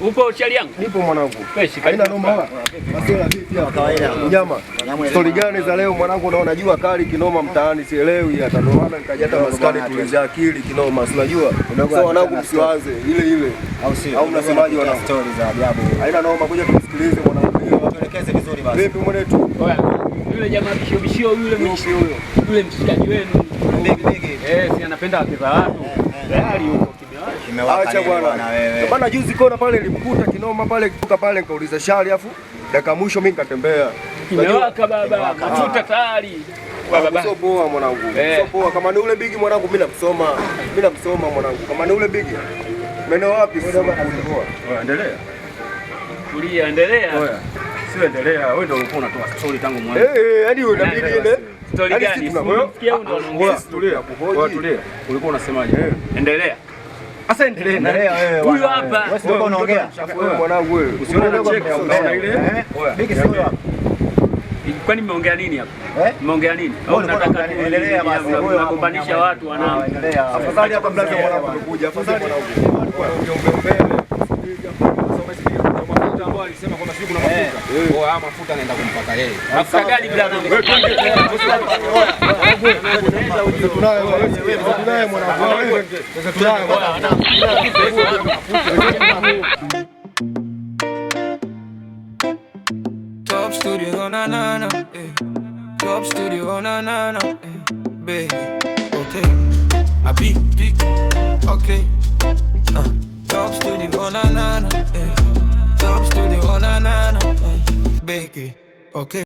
Upo chali yangu? Nipo mwanangu. Fresh. Haina noma. Masela vipi hapa? Kawaida. Nyama. Stori gani za leo mwanangu? Unaona jua kali kinoma mtaani, sielewi hata, ndio maana nikaja hata maskani tulize akili kinoma, si unajua. So wanangu, msiwaze ile ile. Au sio? Au mnasemaje wanangu? Story za ajabu. Haina noma, kuja tumsikilize mwanangu. Tuelekeze vizuri basi. Vipi mwanetu? Oya, yule jamaa bishio bishio yule Yupi huyo? Yule mshikaji wenu. Big big. Eh, si anapenda wake za watu. Tayari huko kimewasha. Kimewaka Acha nini bwana bwana. wewe? Bwana, juzi kona pale nilimkuta kinoma pale, kutoka pale nikauliza shari, afu dakika mwisho mimi nikatembea. Kimewaka baba, Kimewaka. mafuta tayari. Baba. Sio poa mwanangu. Eh. Sio poa. Kama ni ule bigi mwanangu, mimi namsoma. Mimi namsoma mwanangu. Kama ni ule bigi. Maeneo wapi sasa? Endelea. Tulia, endelea. Oya. Sio endelea, wewe ndio ulikuwa unatoa story tangu mwanzo. Eh, eh, yaani inabidi ile. Story Yaani gani? sisi tuna- Sikia huyu ndo anaongea. Oya, tulia. Oya, tulia. Ulikuwa unasemaje? Endelea. Sasa endelea. Endelea wewe. Huyu bwana hapa. wewe. Wewe si ulikuwa unaongea. Wewe mwanangu wewe. Usione nacheka, unaona ile? Eh? Oya. Big sio hapa. Kwani mmeongea nini hapa? Eh? Mmeongea nini? Au Wewe ulikuwa mnataka unaongea tu nini? Endelea basi. Huyo hapo mnagombanisha mnyama. watu wanangu. Ah, endelea. Afadhali hapa mlaza mwanangu tumekuja. Afadhali mwanangu. Sasa umesikia? Kuna mafuta ambao alisema kwamba sijui kuna mafuta. Oya, haya mafuta anaenda kumpaka yeye. Mafuta gani brother? Tunaye tunaye mwanangu. Sasa tunaye mwanangu. Top studio, na na na, eh. Top studio, na na na, eh. Baby, okay. I beat, beat, okay. Top studio, na na na, eh. Top studio, na na na, eh. Baby, okay.